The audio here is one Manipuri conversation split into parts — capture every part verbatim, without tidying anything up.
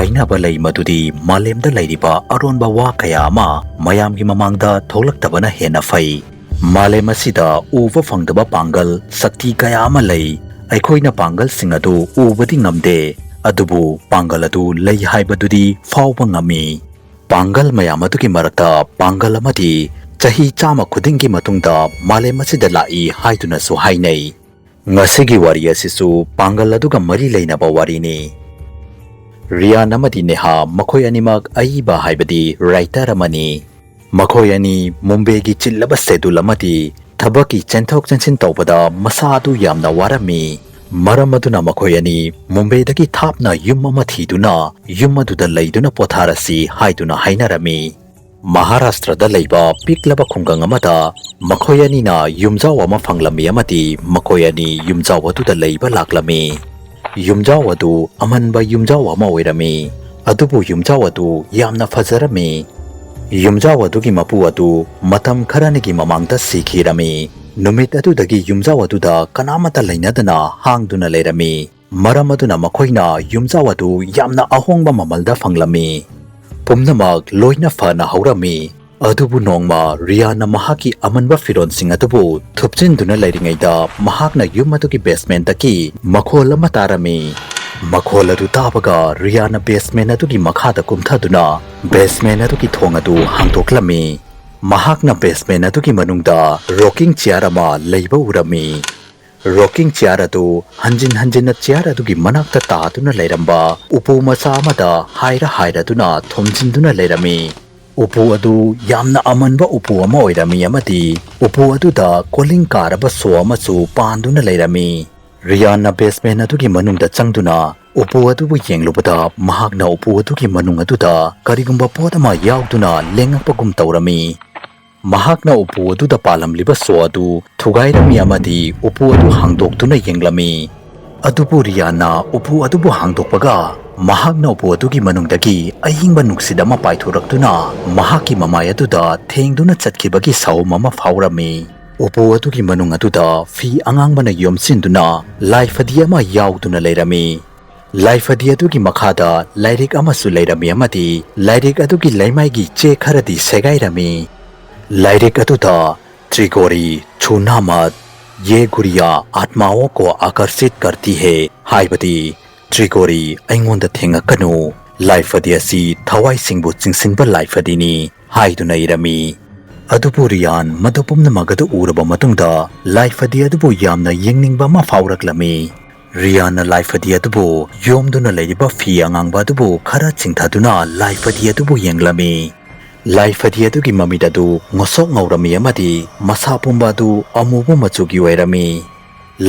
ꯍꯥꯏꯅꯕ ꯂꯩ ꯃꯗꯨꯗꯤ ꯃꯥꯂꯦꯝꯗ ꯂꯩꯔꯤꯕ ꯑꯔꯣꯟꯕ ꯋꯥ ꯀꯌꯥ ꯑꯃ ꯃꯌꯥꯝꯒꯤ ꯃꯃꯥꯡꯗ ꯊꯣꯛꯂꯛꯇꯕꯅ ꯍꯦꯟꯅ ꯐꯩ꯫ ꯃꯥꯂꯦꯝ ꯑꯁꯤꯗ ꯎꯕ ꯐꯪꯗꯕ ꯄꯥꯡꯒꯜ ꯁꯛꯇꯤ ꯀꯌꯥ ꯑꯃ ꯂꯩ꯫ ꯑꯩꯈꯣꯏꯅ ꯄꯥꯡꯒꯜꯁꯤꯡ ꯑꯗꯨ ꯎꯕꯗꯤ ꯉꯝꯗꯦ, ꯑꯗꯨꯕꯨ ꯄꯥꯡꯒꯜ ꯑꯗꯨ ꯂꯩ ꯍꯥꯏꯕꯗꯨꯗꯤ ꯐꯥꯎꯕ ꯉꯝꯃꯤ꯫ ꯄꯥꯡꯒꯜ ꯃꯌꯥꯝ ꯑꯗꯨꯒꯤ ꯃꯔꯛꯇ ꯄꯥꯡꯒꯜ ꯑꯃꯗꯤ ꯆꯍꯤ ꯆꯥꯝꯃ ꯈꯨꯗꯤꯡꯒꯤ ꯃꯇꯨꯡꯗ ꯃꯥꯂꯦꯝ ꯑꯁꯤꯗ ꯂꯥꯛꯏ ꯍꯥꯏꯗꯨꯅꯁꯨ ꯍꯥꯏꯅꯩ꯫ ꯉꯁꯤꯒꯤ ꯋꯥꯔꯤ ꯑꯁꯤꯁꯨ ꯄꯥꯡꯒꯜ ꯑꯗꯨꯒ ꯃꯔꯤ ꯂꯩꯅꯕ ꯋꯥꯔꯤꯅꯤ꯫ ꯔꯤꯌꯥꯟ ꯑꯃꯗꯤ ꯅꯦꯍꯥ ꯃꯈꯣꯏ ꯑꯅꯤꯃꯛ ꯑꯏꯕ ꯍꯥꯏꯕꯗꯤ writer ꯑꯃꯅꯤ꯫ ꯃꯈꯣꯏ ꯑꯅꯤ ꯃꯨꯝꯕꯩꯒꯤ ꯆꯤꯜꯂꯕ schedule ꯑꯃꯗꯤ ꯊꯕꯛꯀꯤ ꯆꯦꯟꯊꯣꯛ ꯆꯦꯟꯁꯤꯟ ꯇꯧꯕꯗ ꯃꯁꯥ ꯑꯗꯨ ꯌꯥꯝꯅ ꯋꯥꯔꯝꯃꯤ꯫ ꯃꯔꯝ ꯑꯗꯨꯅ ꯃꯈꯣꯏ ꯑꯅꯤ ꯃꯨꯝꯕꯩꯗꯒꯤ ꯊꯥꯞꯅ ꯌꯨꯝ ꯑꯃ ꯊꯤꯗꯨꯅ ꯌꯨꯝ ꯑꯗꯨꯗ ꯂꯩꯗꯨꯅ ꯄꯣꯊꯥꯔꯁꯤ ꯍꯥꯏꯗꯨꯅ ꯍꯥꯏꯅꯔꯝꯃꯤ꯫ ꯃꯍꯥꯔꯥꯁꯇ꯭ꯔꯗ ꯂꯩꯕ ꯄꯤꯛꯂꯕ ꯈꯨꯡꯒꯪ ꯑꯃꯗ ꯃꯈꯣꯏ ꯑꯅꯤꯅ ꯌꯨꯝꯖꯥꯎ ꯑꯃ ꯐꯪꯂꯝꯃꯤ ꯑꯃꯗꯤ ꯃꯈꯣꯏ ꯑꯅꯤ ꯌꯨꯝꯖꯥꯎ ꯑꯗꯨꯗ ꯂꯩꯕ ꯂꯥꯛꯂꯝꯃꯤ꯫ ꯌꯨꯝꯖꯥꯎ ꯑꯗꯨ ꯑꯃꯟꯕ ꯌꯨꯝꯖꯥꯎ ꯑꯃ ꯑꯣꯏꯔꯝꯃꯤ꯫ ꯑꯗꯨꯕꯨ ꯌꯨꯝꯖꯥꯎ ꯑꯗꯨ ꯌꯥꯝꯅ ꯐꯖꯔꯝꯃꯤ꯫ ꯌꯨꯝꯖꯥꯎ ꯑꯗꯨꯒꯤ ꯃꯄꯨ ꯑꯗꯨ ꯃꯇꯝ ꯈꯔꯅꯤꯒꯤ ꯃꯃꯥꯡꯗ ꯁꯤꯈꯤꯔꯝꯃꯤ꯫ ꯅꯨꯃꯤꯠ ꯑꯗꯨꯗꯒꯤ ꯌꯨꯝꯖꯥꯎ ꯑꯗꯨꯗ ꯀꯅꯥꯃꯠꯇ ꯂꯩꯅꯗꯅ ꯍꯥꯡꯗꯨꯅ ꯂꯩꯔꯝꯃꯤ꯫ ꯃꯔꯝ ꯑꯗꯨꯅ ꯃꯈꯣꯏꯅ ꯌꯨꯝꯖꯥꯎ ꯑꯗꯨ ꯌꯥꯝꯅ ꯑꯍꯣꯡꯕ ꯃꯃꯜꯗ ꯐꯪꯂꯝꯃꯤ꯫ ꯄꯨꯝꯅꯃꯛ ꯂꯣꯏꯅ ꯐꯅ ꯍꯧꯔꯝꯃꯤ꯫ ꯑꯗꯨꯕꯨ ꯅꯣꯡꯃ ꯔꯤꯌꯥꯅ ꯃꯍꯥꯛꯀꯤ ꯑꯃꯟꯕ ꯐꯤꯔꯣꯜꯁꯤꯡ ꯑꯗꯨꯕꯨ ꯊꯨꯞꯆꯤꯟꯗꯨꯅ ꯂꯩꯔꯤꯉꯩꯗ ꯃꯍꯥꯛꯅ ꯌꯨꯝ ꯑꯗꯨꯒꯤ basementꯇꯒꯤ ꯃꯈꯣꯜ ꯑꯃ ꯇꯥꯔꯝꯃꯤ꯫ ꯃꯈꯣꯜ ꯑꯗꯨ ꯇꯥꯕꯒ ꯔꯤꯌꯥꯅ basement ꯑꯗꯨꯒꯤ ꯃꯈꯥꯗ ꯀꯨꯝꯊꯗꯨꯅ basement ꯑꯗꯨꯒꯤ ꯊꯣꯡ ꯑꯗꯨ ꯍꯥꯡꯗꯣꯛꯂꯝꯃꯤ꯫ ꯃꯍꯥꯛꯅ basement ꯑꯗꯨꯒꯤ ꯃꯅꯨꯡꯗ rocking chair ꯑꯃ ꯂꯩꯕ ꯎꯔꯝꯃꯤ꯫ Rocking chair ꯑꯗꯨ ꯍꯟꯖꯤꯟ ꯍꯟꯖꯤꯟꯅ chair ꯑꯗꯨꯒꯤ ꯃꯅꯥꯛꯇ ꯇꯥꯗꯨꯅ ꯂꯩꯔꯝꯕ ꯎꯄꯨ ꯃꯆꯥ ꯑꯃꯗ ꯍꯥꯏꯔ ꯍꯥꯏꯔꯗꯨꯅ ꯊꯣꯝꯖꯤꯟꯗꯨꯅ ꯂꯩꯔꯝꯃꯤ꯫ ꯎꯄꯨ ꯑꯗꯨ ꯌꯥꯝꯅ ꯑꯃꯟꯕ ꯎꯄꯨ ꯑꯃ ꯑꯣꯏꯔꯝꯃꯤ ꯑꯃꯗꯤ ꯎꯄꯨ ꯑꯗꯨꯗ ꯀꯣꯂꯤꯡ ꯀꯥꯔꯕ ꯁꯣ ꯑꯃꯁꯨ ꯄꯥꯟꯗꯨꯅ ꯂꯩꯔꯝꯃꯤ꯫ ꯔꯤꯌꯥꯟꯅ basement ꯑꯗꯨꯒꯤ ꯃꯅꯨꯡꯗ ꯆꯪꯗꯨꯅ ꯎꯄꯨ ꯑꯗꯨꯕꯨ ꯌꯦꯡꯂꯨꯕꯗ ꯃꯍꯥꯛꯅ ꯎꯄꯨ ꯑꯗꯨꯒꯤ ꯃꯅꯨꯡ ꯑꯗꯨꯗ ꯀꯔꯤꯒꯨꯝꯕ ꯄꯣꯠ ꯑꯃ ꯌꯥꯎꯗꯨꯅ ꯂꯦꯡꯉꯛꯄꯒꯨꯝ ꯇꯧꯔꯝꯃꯤ꯫ ꯃꯍꯥꯛꯅ ꯎꯄꯨ ꯑꯗꯨꯗ ꯄꯥꯜꯂꯝꯂꯤꯕ ꯁꯣ ꯑꯗꯨ ꯊꯨꯒꯥꯏꯔꯝꯃꯤ ꯑꯃꯗꯤ ꯎꯄꯨ ꯑꯗꯨ ꯍꯥꯡꯗꯣꯛꯇꯨꯅ ꯌꯦꯡꯂꯝꯃꯤ꯫ ꯑꯗꯨꯕꯨ ꯔꯤꯌꯥꯟꯅ ꯎꯄꯨ ꯑꯗꯨꯕꯨ ꯍꯥꯡꯗꯣꯛꯄꯒ ꯃꯍꯥꯛꯅ ꯎꯄꯨ ꯑꯗꯨꯒꯤ ꯃꯅꯨꯡꯗꯒꯤ ꯑꯏꯪꯕ ꯅꯨꯡꯁꯤꯠ ꯑꯃ ꯄꯥꯏꯊꯣꯔꯛꯇꯨꯅ ꯃꯍꯥꯛꯀꯤ ꯃꯃꯥꯏ ꯑꯗꯨꯗ ꯊꯦꯡꯗꯨꯅ ꯆꯠꯈꯤꯕꯒꯤ ꯁꯥꯎꯝ ꯑꯃ ꯐꯥꯎꯔꯝꯃꯤ꯫ ꯎꯄꯨ ꯑꯗꯨꯒꯤ ꯃꯅꯨꯡ ꯑꯗꯨꯗ ꯐꯤ ꯑꯉꯥꯡꯕꯅ ꯌꯣꯝꯁꯤꯟꯗꯨꯅ ꯂꯥꯏꯐꯗꯤ ꯑꯃ ꯌꯥꯎꯗꯨꯅ ꯂꯩꯔꯝꯃꯤ꯫ ꯂꯥꯏꯐꯗꯤ ꯑꯗꯨꯒꯤ ꯃꯈꯥꯗ ꯂꯥꯏꯔꯤꯛ ꯑꯃꯁꯨ ꯂꯩꯔꯝꯃꯤ ꯑꯃꯗꯤ ꯂꯥꯏꯔꯤꯛ ꯑꯗꯨꯒꯤ ꯂꯩꯃꯥꯏꯒꯤ ꯆꯦ ꯈꯔꯗꯤ ꯁꯦꯒꯥꯏꯔꯝꯃꯤ꯫ ꯂꯥꯏꯔꯤꯛ ꯑꯗꯨꯗ ꯇ꯭ꯔꯤꯒꯣꯔꯤ ꯆꯨꯅꯥꯃꯠ ꯌꯦ ꯒꯨꯔꯤꯌꯥ ꯑꯥꯠꯃꯥꯋꯣ ꯀꯣ ꯑꯥꯀꯔꯁꯤꯠ ꯀꯔꯇꯤ ꯍꯦ ꯍꯥꯏꯕꯗꯤ ꯇ꯭ꯔꯤꯒꯣꯔꯤ ꯑꯩꯉꯣꯟꯗ ꯊꯦꯡꯉꯛꯀꯅꯨ, ꯂꯥꯏꯐꯗꯤ ꯑꯁꯤ ꯊꯋꯥꯏꯁꯤꯡꯕꯨ ꯆꯤꯡꯁꯤꯟꯕ ꯂꯥꯏꯐꯗꯤꯅꯤ ꯍꯥꯏꯗꯨꯅ ꯏꯔꯝꯃꯤ꯫ ꯑꯗꯨꯕꯨ ꯔꯤꯌꯥꯟ ꯃꯗꯨ ꯄꯨꯝꯅꯃꯛ ꯑꯗꯨ ꯎꯔꯕ ꯃꯇꯨꯡꯗ ꯂꯥꯏꯐꯗꯤ ꯑꯗꯨꯕꯨ ꯌꯥꯝꯅ ꯌꯦꯡꯅꯤꯡꯕ ꯑꯃ ꯐꯥꯎꯔꯛꯂꯝꯃꯤ꯫ ꯔꯤꯌꯥꯟꯅ ꯂꯥꯏꯐꯗꯤ ꯑꯗꯨꯕꯨ ꯌꯣꯝꯗꯨꯅ ꯂꯩꯔꯤꯕ ꯐꯤ ꯑꯉꯥꯡꯕ ꯑꯗꯨꯕꯨ ꯈꯔ ꯆꯤꯡꯊꯗꯨꯅ ꯂꯥꯏꯐꯗꯤ ꯑꯗꯨꯕꯨ ꯌꯦꯡꯂꯝꯃꯤ꯫ ꯂꯥꯏꯐꯗꯤ ꯑꯗꯨꯒꯤ ꯃꯃꯤꯠ ꯑꯗꯨ ꯉꯣꯁꯣꯛ ꯉꯧꯔꯝꯃꯤ ꯑꯃꯗꯤ ꯃꯁꯥ ꯄꯨꯝꯕ ꯑꯗꯨ ꯑꯃꯨꯕ ꯃꯆꯨꯒꯤ ꯑꯣꯏꯔꯝꯃꯤ꯫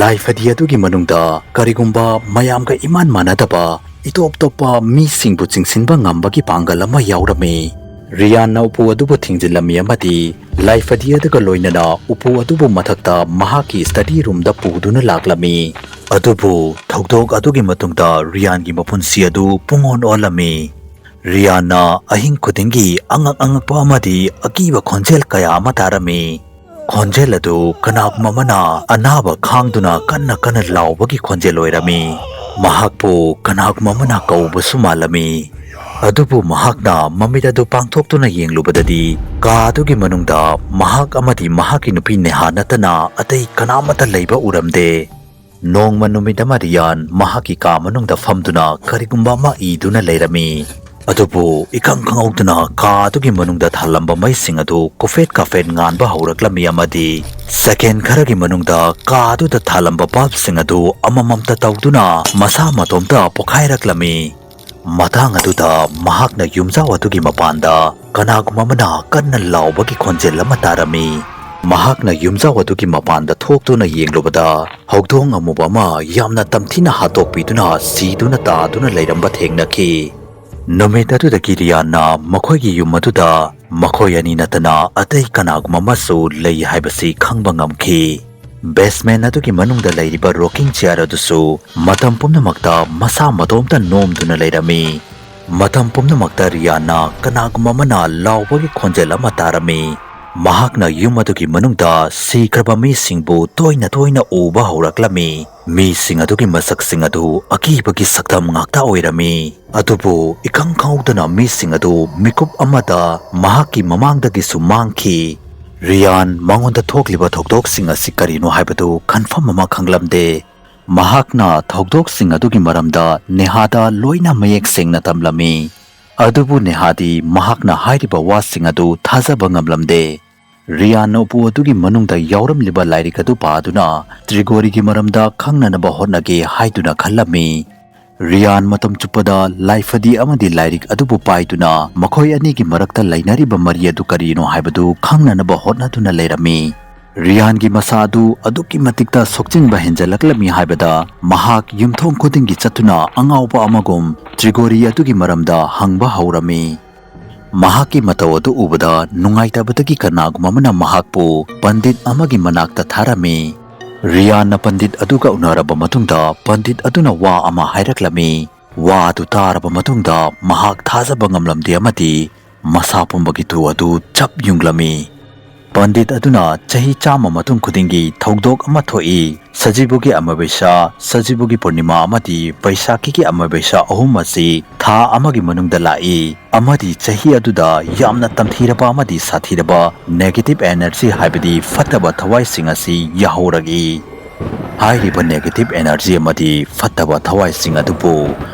ꯂꯥꯏꯐꯗꯤ ꯑꯗꯨꯒꯤ ꯃꯅꯨꯡꯗ ꯀꯔꯤꯒꯨꯝꯕ ꯃꯌꯥꯝꯒ ꯏꯃꯥꯟ ꯃꯥꯟꯅꯗꯕ ꯏꯇꯣꯞ ꯇꯣꯞꯄ ꯃꯤꯁꯤꯡꯕꯨ ꯆꯤꯡꯁꯤꯟꯕ ꯉꯝꯕꯒꯤ ꯄꯥꯡꯒꯜ ꯑꯃ ꯌꯥꯎꯔꯝꯃꯤ꯫ ꯔꯤꯌꯥꯟꯅ ꯎꯄꯨ ꯑꯗꯨꯕꯨ ꯊꯤꯡꯖꯤꯜꯂꯝꯃꯤ ꯑꯃꯗꯤ ꯂꯥꯏꯐꯗꯤ ꯑꯗꯨꯒ ꯂꯣꯏꯅꯅ ꯎꯄꯨ ꯑꯗꯨꯕꯨ ꯃꯊꯛꯇ ꯃꯍꯥꯛꯀꯤ ꯁ꯭ꯇꯗꯤ ꯔꯨꯝꯗ ꯄꯨꯗꯨꯅ ꯂꯥꯛꯂꯝꯃꯤ꯫ ꯑꯗꯨꯕꯨ ꯊꯧꯗꯣꯛ ꯑꯗꯨꯒꯤ ꯃꯇꯨꯡꯗ ꯔꯤꯌꯥꯟꯒꯤ ꯃꯄꯨꯟꯁꯤ ꯑꯗꯨ ꯄꯨꯡꯑꯣꯟ ꯑꯣꯜꯂꯝꯃꯤ꯫ ꯔꯤꯌꯥꯟꯅ ꯑꯍꯤꯡ ꯈꯨꯗꯤꯡꯒꯤ ꯑꯉꯛ ꯑꯉꯛꯄ ꯑꯃꯗꯤ ꯑꯀꯤꯕ ꯈꯣꯟꯖꯦꯜ ꯀꯌꯥ ꯑꯃ ꯇꯥꯔꯝꯃꯤ꯫ ꯈꯣꯟꯖꯦꯜ ꯑꯗꯨ ꯀꯅꯥꯒꯨꯝꯕ ꯑꯃꯅ ꯑꯅꯥꯕ ꯈꯥꯡꯗꯨꯅ ꯀꯟꯅ ꯀꯟꯅ ꯂꯥꯎꯕꯒꯤ ꯈꯣꯟꯖꯦꯜ ꯑꯣꯏꯔꯝꯃꯤ꯫ ꯃꯍꯥꯛꯄꯨ ꯀꯅꯥꯒꯨꯝꯕ ꯑꯃꯅ ꯀꯧꯕꯁꯨ ꯃꯥꯜꯂꯝꯃꯤ꯫ ꯑꯗꯨꯕꯨ ꯃꯍꯥꯛꯅ ꯃꯃꯤꯠ ꯑꯗꯨ ꯄꯥꯡꯊꯣꯛꯇꯨꯅ ꯌꯦꯡꯂꯨꯕꯗꯗꯤ ꯀꯥ ꯑꯗꯨꯒꯤ ꯃꯅꯨꯡꯗ ꯃꯍꯥꯛ ꯑꯃꯗꯤ ꯃꯍꯥꯛꯀꯤ ꯅꯨꯄꯤ ꯅꯦꯍꯥ ꯅꯠꯇꯅ ꯑꯇꯩ ꯀꯅꯥꯃꯠꯇ ꯂꯩꯕ ꯎꯔꯝꯗꯦ꯫ ꯅꯣꯡꯃ ꯅꯨꯃꯤꯠ ꯑꯃ ꯔꯤꯌꯥꯟ ꯃꯍꯥꯛꯀꯤ ꯀꯥ ꯃꯅꯨꯡꯗ ꯐꯝꯗꯨꯅ ꯀꯔꯤꯒꯨꯝꯕ ꯑꯃ ꯏꯗꯨꯅ ꯂꯩꯔꯝꯃꯤ꯫ ꯑꯗꯨꯕꯨ ꯏꯈꯪ ꯈꯪꯍꯧꯗꯅ ꯀꯥ ꯑꯗꯨꯒꯤ ꯃꯅꯨꯡꯗ ꯊꯥꯜꯂꯝꯕ ꯃꯩꯁꯤꯡ ꯑꯗꯨ ꯀꯣꯐꯦꯠ ꯀꯥꯐꯦꯠ ꯉꯥꯟꯕ ꯍꯧꯔꯛꯂꯝꯃꯤ ꯑꯃꯗꯤ ꯁꯦꯀꯦꯟ ꯈꯔꯒꯤ ꯃꯅꯨꯡꯗ ꯀꯥ ꯑꯗꯨꯗ ꯊꯥꯜꯂꯝꯕ ꯕꯜꯕꯁꯤꯡ ꯑꯗꯨ ꯑꯃꯃꯝꯇ ꯇꯧꯗꯨꯅ ꯃꯁꯥ ꯃꯇꯣꯝꯇ ꯄꯣꯈꯥꯏꯔꯛꯂꯝꯃꯤ꯫ ꯃꯇꯥꯡ ꯑꯗꯨꯗ ꯃꯍꯥꯛꯅ ꯌꯨꯝꯖꯥꯎ ꯑꯗꯨꯒꯤ ꯃꯄꯥꯟꯗ ꯀꯅꯥꯒꯨꯝꯕ ꯑꯃꯅ ꯀꯟꯅ ꯂꯥꯎꯕꯒꯤ ꯈꯣꯟꯖꯦꯜ ꯑꯃ ꯇꯥꯔꯝꯃꯤ꯫ ꯃꯍꯥꯛꯅ ꯌꯨꯝꯖꯥꯎ ꯑꯗꯨꯒꯤ ꯃꯄꯥꯟꯗ ꯊꯣꯛꯇꯨꯅ ꯌꯦꯡꯂꯨꯕꯗ ꯍꯧꯗꯣꯡ ꯑꯃꯨꯕ ꯑꯃ ꯌꯥꯝꯅ ꯇꯝꯊꯤꯅ ꯍꯥꯠꯇꯣꯛꯄꯤꯗꯨꯅ ꯁꯤꯗꯨꯅ ꯇꯥꯗꯨꯅ ꯂꯩꯔꯝꯕ ꯊꯦꯡꯅꯈꯤ꯫ ꯅꯨꯃꯤꯠ ꯑꯗꯨꯗꯒꯤ ꯔꯤꯌꯥꯟꯅ ꯃꯈꯣꯏꯒꯤ ꯌꯨꯝ ꯑꯗꯨꯗ ꯃꯈꯣꯏ ꯑꯅꯤ ꯅꯠꯇꯅ ꯑꯇꯩ ꯀꯅꯥꯒꯨꯝꯕ ꯑꯃꯁꯨ ꯂꯩ ꯍꯥꯏꯕꯁꯤ ꯈꯪꯕ ꯉꯝꯈꯤ꯫ ꯕꯦꯁꯃꯦꯟ ꯑꯗꯨꯒꯤ ꯃꯅꯨꯡꯗ ꯂꯩꯔꯤꯕ ꯔꯣꯀꯤꯡ ꯆꯤꯌꯥꯔ ꯑꯗꯨꯁꯨ ꯃꯇꯝ ꯄꯨꯝꯅꯃꯛꯇ ꯃꯁꯥ ꯃꯇꯣꯝꯇ ꯅꯣꯝꯗꯨꯅ ꯂꯩꯔꯝꯃꯤ꯫ ꯃꯇꯝ ꯄꯨꯝꯅꯃꯛꯇ ꯔꯤꯌꯥꯟꯅ ꯀꯅꯥꯒꯨꯝꯕ ꯑꯃꯅ ꯂꯥꯎꯕꯒꯤ ꯈꯣꯟꯖꯦꯜ ꯑꯃ ꯇꯥꯔꯝꯃꯤ꯫ ꯃꯍꯥꯛꯅ ꯌꯨꯝ ꯑꯗꯨꯒꯤ ꯃꯅꯨꯡꯗ ꯁꯤꯈ꯭ꯔꯕ ꯃꯤꯁꯤꯡꯕꯨ ꯇꯣꯏꯅ ꯇꯣꯏꯅ ꯎꯕ ꯍꯧꯔꯛꯂꯝꯃꯤ꯫ ꯃꯤꯁꯤꯡ ꯑꯗꯨꯒꯤ ꯃꯁꯛꯁꯤꯡ ꯑꯗꯨ ꯑꯀꯤꯕꯒꯤ ꯁꯛꯇꯝ ꯉꯥꯛꯇ ꯑꯣꯏꯔꯝꯃꯤ꯫ ꯑꯗꯨꯕꯨ ꯏꯈꯪ ꯈꯪꯍꯧꯗꯅ ꯃꯤꯁꯤꯡ ꯑꯗꯨ ꯃꯤꯀꯨꯞ ꯑꯃꯗ ꯃꯍꯥꯛꯀꯤ ꯃꯃꯥꯡꯗꯒꯤꯁꯨ ꯃꯥꯡꯈꯤ꯫ ꯔꯤꯌꯥꯟ ꯃꯉꯣꯟꯗ ꯊꯣꯛꯂꯤꯕ ꯊꯧꯗꯣꯛꯁꯤꯡ ꯑꯁꯤ ꯀꯔꯤꯅꯣ ꯍꯥꯏꯕꯗꯨ ꯀꯟꯐꯥꯔꯝ ꯑꯃ ꯈꯪꯂꯝꯗꯦ꯫ ꯃꯍꯥꯛꯅ ꯊꯧꯗꯣꯛꯁꯤꯡ ꯑꯗꯨꯒꯤ ꯃꯔꯝꯗ ꯅꯦꯍꯥꯗ ꯂꯣꯏꯅ ꯃꯌꯦꯛ ꯁꯦꯡꯅ ꯇꯝꯂꯝꯃꯤ꯫ ꯑꯗꯨꯕꯨ ꯅꯦꯍꯥꯗꯤ ꯃꯍꯥꯛꯅ ꯍꯥꯏꯔꯤꯕ ꯋꯥꯁꯤꯡ ꯑꯗꯨ ꯊꯥꯖꯕ ꯉꯝꯂꯝꯗꯦ꯫ ꯔꯤꯌꯥꯟꯅ ꯎꯄꯨ ꯑꯗꯨꯒꯤ ꯃꯅꯨꯡꯗ ꯌꯥꯎꯔꯝꯂꯤꯕ ꯂꯥꯏꯔꯤꯛ ꯑꯗꯨ ꯄꯥꯗꯨꯅ ꯇ꯭ꯔꯤꯒꯣꯔꯤꯒꯤ ꯃꯔꯝꯗ ꯈꯪꯅꯅꯕ ꯍꯣꯠꯅꯒꯦ ꯍꯥꯏꯗꯨꯅ ꯈꯜꯂꯝꯃꯤ꯫ ꯔꯤꯌꯥꯟ ꯃꯇꯝ ꯆꯨꯞꯄꯗ ꯂꯥꯏꯐꯗꯤ ꯑꯃꯗꯤ ꯂꯥꯏꯔꯤꯛ ꯑꯗꯨꯕꯨ ꯄꯥꯏꯗꯨꯅ ꯃꯈꯣꯏ ꯑꯅꯤꯒꯤ ꯃꯔꯛꯇ ꯂꯩꯅꯔꯤꯕ ꯃꯔꯤ ꯑꯗꯨ ꯀꯔꯤꯅꯣ ꯍꯥꯏꯕꯗꯨ ꯈꯪꯅꯅꯕ ꯍꯣꯠꯅꯗꯨꯅ ꯂꯩꯔꯝꯃꯤ꯫ ꯔꯤꯌꯥꯟꯒꯤ ꯃꯁꯥ ꯑꯗꯨ ꯑꯗꯨꯛꯀꯤ ꯃꯇꯤꯛꯇ ꯁꯣꯛꯆꯤꯟꯕ ꯍꯦꯟꯖꯜꯂꯛꯂꯝꯃꯤ ꯍꯥꯏꯕꯗ ꯃꯍꯥꯛ ꯌꯨꯝꯊꯣꯡ ꯈꯨꯗꯤꯡꯒꯤ ꯆꯠꯇꯨꯅ ꯑꯉꯥꯎꯕ ꯑꯃꯒꯨꯝ ꯇ꯭ꯔꯤꯒꯣꯔꯤ ꯑꯗꯨꯒꯤ ꯃꯔꯝꯗ ꯍꯪꯕ ꯍꯧꯔꯝꯃꯤ꯫ ꯃꯍꯥꯛꯀꯤ ꯃꯇꯧ ꯑꯗꯨ ꯎꯕꯗ ꯅꯨꯡꯉꯥꯏꯇꯕꯗꯒꯤ ꯀꯅꯥꯒꯨꯝꯕ ꯑꯃꯅ ꯃꯍꯥꯛꯄꯨ ꯄꯟꯗꯤꯠ ꯑꯃꯒꯤ ꯃꯅꯥꯛꯇ ꯊꯥꯔꯝꯃꯤ꯫ ꯔꯤꯌꯥꯟꯅ ꯄꯟꯗꯤꯠ ꯑꯗꯨꯒ ꯎꯅꯔꯕ ꯃꯇꯨꯡꯗ ꯄꯟꯗꯤꯠ ꯑꯗꯨꯅ ꯋꯥ ꯑꯃ ꯍꯥꯏꯔꯛꯂꯝꯃꯤ꯫ ꯋꯥ ꯑꯗꯨ ꯇꯥꯔꯕ ꯃꯇꯨꯡꯗ ꯃꯍꯥꯛ ꯊꯥꯖꯕ ꯉꯝꯂꯝꯗꯦ ꯑꯃꯗꯤ ꯃꯁꯥ ꯄꯨꯝꯕꯒꯤ ꯇꯨ ꯑꯗꯨ ꯆꯞ ꯌꯨꯡꯂꯝꯃꯤ꯫ ꯄꯟꯗꯤꯠ ꯑꯗꯨꯅ ꯆꯍꯤ ꯆꯥꯝꯃ ꯃꯇꯨꯡ ꯈꯨꯗꯤꯡꯒꯤ ꯊꯧꯗꯣꯛ ꯑꯃ ꯊꯣꯛꯏ, ꯁꯖꯤꯕꯨꯒꯤ ꯑꯃꯕꯩꯁꯥ, ꯁꯖꯤꯕꯨꯒꯤ ꯄꯨꯔꯅꯤꯃꯥ ꯑꯃꯗꯤ ꯕꯩꯁꯥꯈꯤꯒꯤ ꯑꯃꯕꯩꯁꯥ ꯑꯍꯨꯝ ꯑꯁꯤ ꯊꯥ ꯑꯃꯒꯤ ꯃꯅꯨꯡꯗ ꯂꯥꯛꯏ ꯑꯃꯗꯤ ꯆꯍꯤ ꯑꯗꯨꯗ ꯌꯥꯝꯅ ꯇꯝꯊꯤꯔꯕ ꯑꯃꯗꯤ ꯁꯥꯊꯤꯔꯕ negative energy ꯍꯥꯏꯕꯗꯤ ꯐꯠꯇꯕ ꯊꯋꯥꯏꯁꯤꯡ ꯑꯁꯤ ꯌꯥꯍꯧꯔꯛꯏ꯫ ꯍꯥꯏꯔꯤꯕ negative energy ꯑꯃꯗꯤ ꯐꯠꯇꯕ ꯊꯋꯥꯏꯁꯤꯡ ꯑꯗꯨꯕꯨ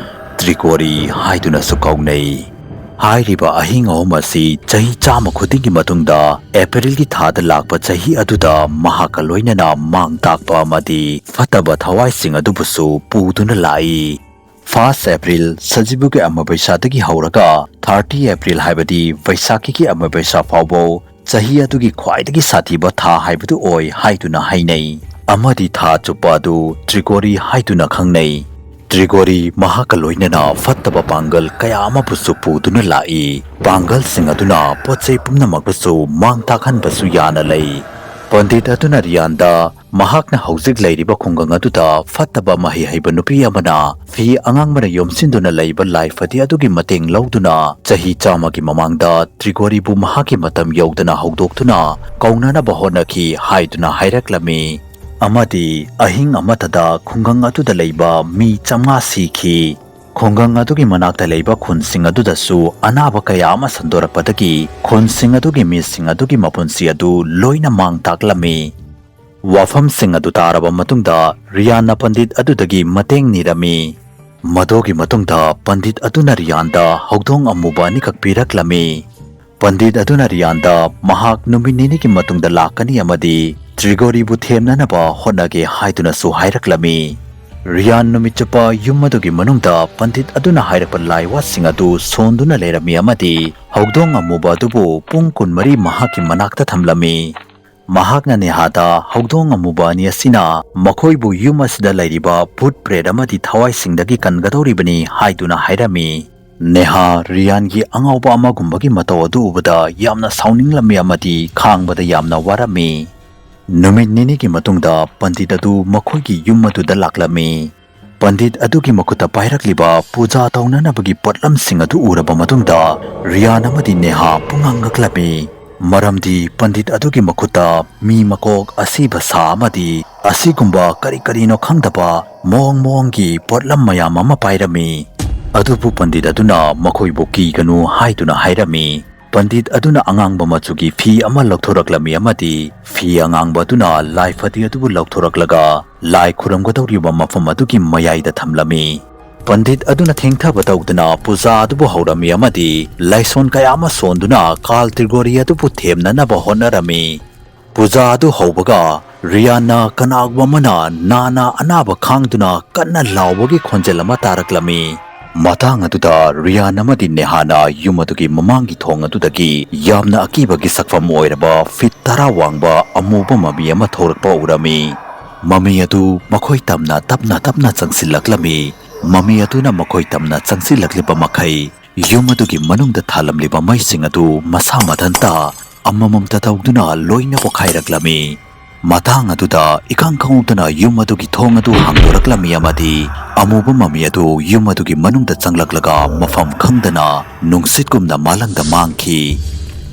ꯇ꯭ꯔꯤꯒꯣꯔꯤ ꯍꯥꯏꯗꯨꯅꯁꯨ ꯀꯧꯅꯩ꯫ ꯍꯥꯏꯔꯤꯕ ꯑꯍꯤꯡ ꯑꯍꯨꯝ ꯑꯁꯤ ꯆꯍꯤ ꯆꯥꯝꯃ ꯈꯨꯗꯤꯡꯒꯤ ꯃꯇꯨꯡꯗ ꯑꯦꯄ꯭ꯔꯤꯜꯒꯤ ꯊꯥꯗ ꯂꯥꯛꯄ ꯆꯍꯤ ꯑꯗꯨꯗ ꯃꯍꯥꯛꯀ ꯂꯣꯏꯅꯅ ꯃꯥꯡ ꯇꯥꯛꯄ ꯑꯃꯗꯤ ꯐꯠꯇꯕ ꯊꯋꯥꯏꯁꯤꯡ ꯑꯗꯨꯕꯨꯁꯨ ꯄꯨꯗꯨꯅ ꯂꯥꯛꯏ꯫ First April ꯁꯖꯤꯕꯨꯒꯤ ꯑꯃꯕꯩꯁꯥꯗꯒꯤ ꯍꯧꯔꯒ thirty April ꯍꯥꯏꯕꯗꯤ ꯕꯩꯁꯥꯈꯤꯒꯤ ꯑꯃꯕꯩꯁꯥ ꯐꯥꯎꯕ ꯆꯍꯤ ꯑꯗꯨꯒꯤ ꯈ꯭ꯋꯥꯏꯗꯒꯤ ꯁꯥꯊꯤꯕ ꯊꯥ ꯍꯥꯏꯕꯗꯨ ꯑꯣꯏ ꯍꯥꯏꯗꯨꯅ ꯍꯥꯏꯅꯩ ꯑꯃꯗꯤ ꯊꯥ ꯆꯨꯞꯄ ꯑꯗꯨ ꯇ꯭ꯔꯤꯒꯣꯔꯤ ꯍꯥꯏꯗꯨꯅ ꯈꯪꯅꯩ꯫ ꯇ꯭ꯔꯤꯒꯣꯔꯤ ꯃꯍꯥꯛꯀ ꯂꯣꯏꯅꯅ ꯐꯠꯇꯕ ꯄꯥꯡꯒꯜ ꯀꯌꯥ ꯑꯃꯕꯨꯁꯨ ꯄꯨꯗꯨꯅ ꯂꯥꯛꯏ꯫ ꯄꯥꯡꯒꯜꯁꯤꯡ ꯑꯗꯨꯅ ꯄꯣꯠ ꯆꯩ ꯄꯨꯝꯅꯃꯛꯄꯨꯁꯨ ꯃꯥꯡ ꯇꯥꯛꯍꯟꯕꯁꯨ ꯌꯥꯅ ꯂꯩ꯫ ꯄꯟꯗꯤꯠ ꯑꯗꯨꯅ ꯔꯤꯌꯥꯟꯗ ꯃꯍꯥꯛꯅ ꯍꯧꯖꯤꯛ ꯂꯩꯔꯤꯕ ꯈꯨꯡꯒꯪ ꯑꯗꯨꯗ ꯐꯠꯇꯕ ꯃꯍꯩ ꯍꯩꯕ ꯅꯨꯄꯤ ꯑꯃꯅ ꯐꯤ ꯑꯉꯥꯡꯕꯅ ꯌꯣꯝꯁꯤꯟꯗꯨꯅ ꯂꯩꯕ ꯂꯥꯏ ꯐꯗꯤ ꯑꯗꯨꯒꯤ ꯃꯇꯦꯡ ꯂꯧꯗꯨꯅ ꯆꯍꯤ ꯆꯥꯝꯃꯒꯤ ꯃꯃꯥꯡꯗ ꯇ꯭ꯔꯤꯒꯣꯔꯤꯕꯨ ꯃꯍꯥꯛꯀꯤ ꯃꯇꯝ ꯌꯧꯗꯅ ꯍꯧꯗꯣꯛꯇꯨꯅ ꯀꯧꯅꯅꯕ ꯍꯣꯠꯅꯈꯤ ꯍꯥꯏꯗꯨꯅ ꯍꯥꯏꯔꯛꯂꯝꯃꯤ꯫ ꯑꯃꯗꯤ ꯑꯍꯤꯡ ꯑꯃꯠꯇꯗ ꯈꯨꯡꯒꯪ ꯑꯗꯨꯗ ꯂꯩꯕ ꯃꯤ ꯆꯥꯝꯃꯉꯥ ꯁꯤꯈꯤ꯫ ꯈꯨꯡꯒꯪ ꯑꯗꯨꯒꯤ ꯃꯅꯥꯛꯇ ꯂꯩꯕ ꯈꯨꯟꯁꯤꯡ ꯑꯗꯨꯗꯁꯨ ꯑꯅꯥꯕ ꯀꯌꯥ ꯑꯃ ꯁꯟꯗꯣꯔꯛꯄꯗꯒꯤ ꯈꯨꯟꯁꯤꯡ ꯑꯗꯨꯒꯤ ꯃꯤꯁꯤꯡ ꯑꯗꯨꯒꯤ ꯃꯄꯨꯟꯁꯤ ꯑꯗꯨ ꯂꯣꯏꯅ ꯃꯥꯡ ꯇꯥꯛꯂꯝꯃꯤ꯫ ꯋꯥꯐꯝꯁꯤꯡ ꯑꯗꯨ ꯇꯥꯔꯕ ꯃꯇꯨꯡꯗ ꯔꯤꯌꯥꯟꯅ ꯄꯟꯗꯤꯠ ꯑꯗꯨꯗꯒꯤ ꯃꯇꯦꯡ ꯅꯤꯔꯝꯃꯤ꯫ ꯃꯗꯨꯒꯤ ꯃꯇꯨꯡꯗ ꯄꯟꯗꯤꯠ ꯑꯗꯨꯅ ꯔꯤꯌꯥꯟꯗ ꯍꯧꯗꯣꯡ ꯑꯃꯨꯕ ꯑꯅꯤꯈꯛ ꯄꯤꯔꯛꯂꯝꯃꯤ꯫ ꯄꯟꯗꯤꯠ ꯑꯗꯨꯅ ꯔꯤꯌꯥꯟꯗ ꯃꯍꯥꯛ ꯅꯨꯃꯤꯠ ꯅꯤꯅꯤꯒꯤ ꯃꯇꯨꯡꯗ ꯂꯥꯛꯀꯅꯤ ꯑꯃꯗꯤ ꯇ꯭ꯔꯤꯒꯣꯔꯤꯕꯨ ꯊꯦꯝꯅꯅꯕ ꯍꯣꯠꯅꯒꯦ ꯍꯥꯏꯗꯨꯅꯁꯨ ꯍꯥꯏꯔꯛꯂꯝꯃꯤ꯫ ꯔꯤꯌꯥꯟ ꯅꯨꯃꯤꯠ ꯆꯨꯞꯄ ꯌꯨꯝ ꯑꯗꯨꯒꯤ ꯃꯅꯨꯡꯗ ꯄꯟꯗꯤꯠ ꯑꯗꯨꯅ ꯍꯥꯏꯔꯛꯄ ꯂꯥꯏꯋꯥꯁꯤꯡ ꯑꯗꯨ ꯁꯣꯟꯗꯨꯅ ꯂꯩꯔꯝꯃꯤ ꯑꯃꯗꯤ ꯍꯧꯗꯣꯡ ꯑꯃꯨꯕ ꯑꯗꯨꯕꯨ ꯄꯨꯡ ꯀꯨꯟꯃꯔꯤ ꯃꯍꯥꯛꯀꯤ ꯃꯅꯥꯛꯇ ꯊꯝꯂꯝꯃꯤ꯫ ꯃꯍꯥꯛꯅ ꯅꯦꯍꯥꯗ ꯍꯧꯗꯣꯡ ꯑꯃꯨꯕ ꯑꯅꯤ ꯑꯁꯤꯅ ꯃꯈꯣꯏꯕꯨ ꯌꯨꯝ ꯑꯁꯤꯗ ꯂꯩꯔꯤꯕ ꯚꯨꯠ ꯄ꯭ꯔꯦꯠ ꯑꯃꯗꯤ ꯊꯋꯥꯏꯁꯤꯡꯗꯒꯤ ꯀꯟꯒꯗꯧꯔꯤꯕꯅꯤ ꯍꯥꯏꯗꯨꯅ ꯍꯥꯏꯔꯝꯃꯤ꯫ ꯅꯦꯍꯥ ꯔꯤꯌꯥꯟꯒꯤ ꯑꯉꯥꯎꯕ ꯑꯃꯒꯨꯝꯕꯒꯤ ꯃꯇꯧ ꯑꯗꯨ ꯎꯕꯗ ꯌꯥꯝꯅ ꯁꯥꯎꯅꯤꯡꯂꯝꯃꯤ ꯑꯃꯗꯤ ꯈꯥꯡꯕꯗ ꯌꯥꯝꯅ ꯋꯥꯔꯝꯃꯤ꯫ ꯅꯨꯃꯤꯠ ꯅꯤꯅꯤꯒꯤ ꯃꯇꯨꯡꯗ ꯄꯟꯗꯤꯠ ꯑꯗꯨ ꯃꯈꯣꯏꯒꯤ ꯌꯨꯝ ꯑꯗꯨꯗ ꯂꯥꯛꯂꯝꯃꯤ꯫ ꯄꯟꯗꯤꯠ ꯑꯗꯨꯒꯤ ꯃꯈꯨꯠꯇ ꯄꯥꯏꯔꯛꯂꯤꯕ ꯄꯨꯖꯥ ꯇꯧꯅꯅꯕꯒꯤ ꯄꯣꯠꯂꯝꯁꯤꯡ ꯑꯗꯨ ꯎꯔꯕ ꯃꯇꯨꯡꯗ ꯔꯤꯌꯥꯟ ꯑꯃꯗꯤ ꯅꯦꯍꯥ ꯄꯨꯡꯉꯛ ꯉꯛꯂꯝꯃꯤ꯫ ꯃꯔꯝꯗꯤ ꯄꯟꯗꯤꯠ ꯑꯗꯨꯒꯤ ꯃꯈꯨꯠꯇ ꯃꯤ ꯃꯀꯣꯛ, ꯑꯁꯤꯕ ꯁꯥ ꯑꯃꯗꯤ ꯑꯁꯤꯒꯨꯝꯕ ꯀꯔꯤ ꯀꯔꯤꯅꯣ ꯈꯪꯗꯕ ꯃꯑꯣꯡ ꯃꯑꯣꯡꯒꯤ ꯄꯣꯠꯂꯝ ꯃꯌꯥꯝ ꯑꯃ ꯄꯥꯏꯔꯝꯃꯤ꯫ ꯑꯗꯨꯕꯨ ꯄꯟꯗꯤꯠ ꯑꯗꯨꯅ ꯃꯈꯣꯏꯕꯨ ꯀꯤꯒꯅꯨ ꯍꯥꯏꯗꯨꯅ ꯍꯥꯏꯔꯝꯃꯤ꯫ ꯄꯟꯗꯤꯠ ꯑꯗꯨꯅ ꯑꯉꯥꯡꯕ ꯃꯆꯨꯒꯤ ꯐꯤ ꯑꯃ ꯂꯧꯊꯣꯔꯛꯂꯝꯃꯤ ꯑꯃꯗꯤ ꯐꯤ ꯑꯉꯥꯡꯕ ꯑꯗꯨꯅ ꯂꯥꯏ ꯐꯗꯤ ꯑꯗꯨꯕꯨ ꯂꯧꯊꯣꯔꯛꯂꯒ ꯂꯥꯏ ꯈꯨꯔꯨꯝꯒꯗꯧꯔꯤꯕ ꯃꯐꯝ ꯑꯗꯨꯒꯤ ꯃꯌꯥꯏꯗ ꯊꯝꯂꯝꯃꯤ꯫ ꯄꯟꯗꯤꯠ ꯑꯗꯨꯅ ꯊꯦꯡꯊꯕ ꯇꯧꯗꯅ ꯄꯨꯖꯥ ꯑꯗꯨꯕꯨ ꯍꯧꯔꯝꯃꯤ ꯑꯃꯗꯤ ꯂꯥꯏꯁꯣꯟ ꯀꯌꯥ ꯑꯃ ꯁꯣꯟꯗꯨꯅ ꯀꯥꯜ ꯇ꯭ꯔꯤꯒꯣꯔꯤ ꯑꯗꯨꯕꯨ ꯊꯦꯝꯅꯅꯕ ꯍꯣꯠꯅꯔꯝꯃꯤ꯫ ꯄꯨꯖꯥ ꯑꯗꯨ ꯍꯧꯕꯒ ꯔꯤꯌꯥꯟꯅ ꯀꯅꯥꯒꯨꯝꯕ ꯑꯃꯅ ꯅꯥꯅ ꯑꯅꯥꯕ ꯈꯥꯡꯗꯨꯅ ꯀꯟꯅ ꯂꯥꯎꯕꯒꯤ ꯈꯣꯟꯖꯦꯜ ꯑꯃ ꯇꯥꯔꯛꯂꯝꯃꯤ꯫ ꯃꯇꯥꯡ ꯑꯗꯨꯗ ꯔꯤꯌꯥꯟ ꯑꯃꯗꯤ ꯅꯦꯍꯥꯅ ꯌꯨꯝ ꯑꯗꯨꯒꯤ ꯃꯃꯥꯡꯒꯤ ꯊꯣꯡ ꯑꯗꯨꯗꯒꯤ ꯌꯥꯝꯅ ꯑꯀꯤꯕꯒꯤ ꯁꯛꯐꯝ ꯑꯣꯏꯔꯕ ꯐꯤꯠ ꯇꯔꯥ ꯋꯥꯡꯕ ꯑꯃꯨꯕ ꯃꯃꯤ ꯑꯃ ꯊꯣꯔꯛꯄ ꯎꯔꯝꯃꯤ꯫ ꯃꯃꯤ ꯑꯗꯨ ꯃꯈꯣꯏ ꯇꯝꯅ ꯇꯞꯅ ꯇꯞꯅ ꯆꯪꯁꯤꯜꯂꯛꯂꯝꯃꯤ꯫ ꯃꯃꯤ ꯑꯗꯨꯅ ꯃꯈꯣꯏ ꯇꯝꯅ ꯆꯪꯁꯤꯜꯂꯛꯂꯤꯕ ꯃꯈꯩ ꯌꯨꯝ ꯑꯗꯨꯒꯤ ꯃꯅꯨꯡꯗ ꯊꯥꯜꯂꯝꯂꯤꯕ ꯃꯩꯁꯤꯡ ꯑꯗꯨ ꯃꯁꯥ ꯃꯊꯟꯇ ꯑꯃꯃꯝꯇ ꯇꯧꯗꯨꯅ ꯂꯣꯏꯅ ꯄꯣꯈꯥꯏꯔꯛꯂꯝꯃꯤ꯫ ꯃꯇꯥꯡ ꯑꯗꯨꯗ ꯏꯈꯪ ꯈꯪꯍꯧꯗꯅ ꯌꯨꯝ ꯑꯗꯨꯒꯤ ꯊꯣꯡ ꯑꯗꯨ ꯍꯥꯡꯗꯣꯔꯛꯂꯝꯃꯤ ꯑꯃꯗꯤ ꯑꯃꯨꯕ ꯃꯃꯤ ꯑꯗꯨ ꯌꯨꯝ ꯑꯗꯨꯒꯤ ꯃꯅꯨꯡꯗ ꯆꯪꯂꯛꯂꯒ ꯃꯐꯝ ꯈꯪꯗꯅ ꯅꯨꯡꯁꯤꯠꯀꯨꯝꯅ ꯃꯥꯂꯪꯗ ꯃꯥꯡꯈꯤ꯫